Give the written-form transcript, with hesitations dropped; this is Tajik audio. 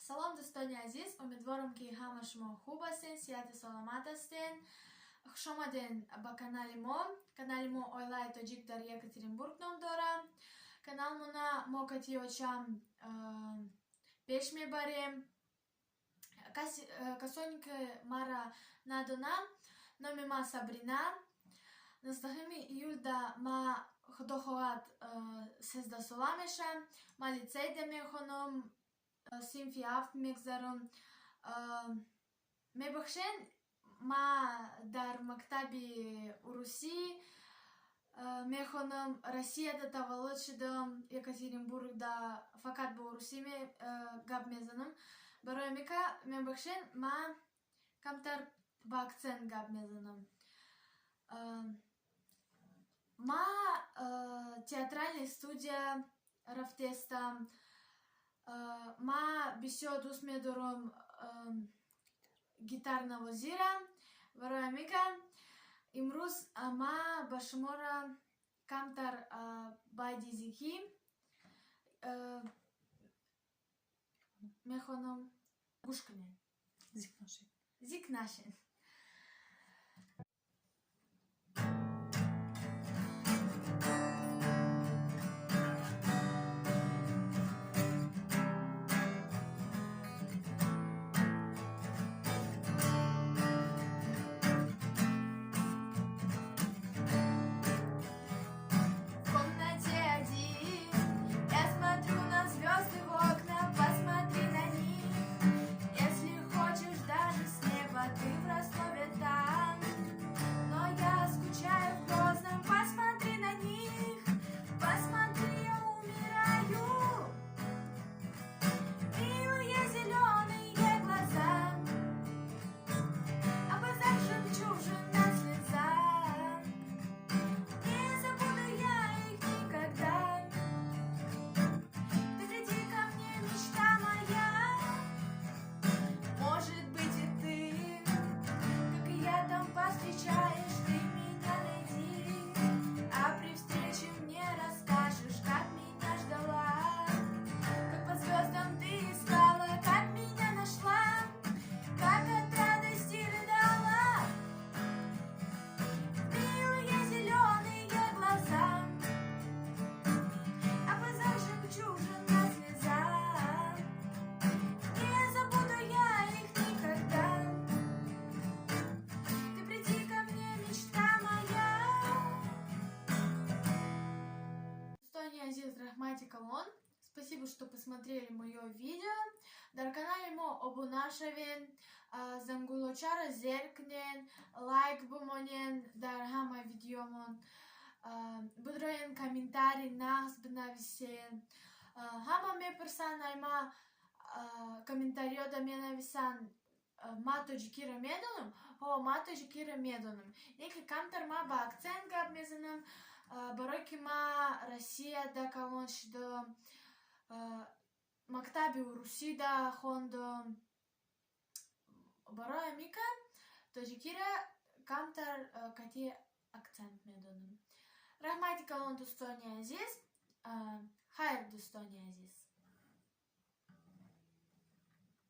Салом, дӯстони азиз! Умедворам, ки ҳама шумо хуб ҳастен, сиҳату саломат ҳастен. Хушомаден ба канали мо. Канали мо «Оилаи тоҷик дар Екатеринбург» ном дорад. Каналмона мо кати очам пеш мебарем. Касоне ки мара надонанд, номи ман Сабрина. 19 июлда ма, худо хоҳад, 13сола мешавам. Ман литсейда мехонам, синфи ҳафт мегзарам. Мебахшен, ма дар мактаби урусӣ мехонам. Россияда таваллуд шудам, Екатеринбургда, фақат бо урусӣ гап мезанам. Барои ҳамика мебахшен, ман камтар ба акцент гап мезанам. Ма театральный студия рафтестам. Ма бисёр дӯст медорам гитарнавозира. Барои ҳамика имрӯз ма ба шуморо камтар байди зикӣ мехонам, гӯш кунед. Зик нашед. Зик нашед. В комнате один я смотрю на звезды в окна, посмотри на них. Если хочешь, даже с неба, ты в Ростове там. Но я скучаю в Грозном, посмотри на них, посмотри, я умираю. Милые зеленые глаза, а в глазах жемчужина слеза. Не забуду я их никогда. Ты приди ко мне, мечта моя. Может быть, и ты, как и я, там повстречаешь, ты меня найди. А при встрече мне расскажешь, как меня ждала, как по звездам ты искала, как меня нашла, как от радости рыдала. Милые зеленые глаза, а в глазах жемчужина слеза. Не забуду я их никогда. Ты приди ко мне, мечта моя. Дӯстони азиз, раҳмати калон. Спасибо, что посмотрели мое видео. Дар канали мо обуна шавен, зангулочаро зер кунен, лайк бимонен дар ҳама видеомон. Бидроен, комментарий нағз бинависен. Ҳама мепурсанд ай ма, комментариёда менависанд: ма тоҷикиро медонам? Ҳо, ма тоҷикиро медонам. Лекин камтар ма ба акцент гап мезанам, барое ки ма Россияда калон шудам, мактаби урусида хондам. Барои ҳамика тоҷикиро камтар кати акцент медонам. Раҳмати калон, дӯстони азиз. Хайр, дӯстони азиз.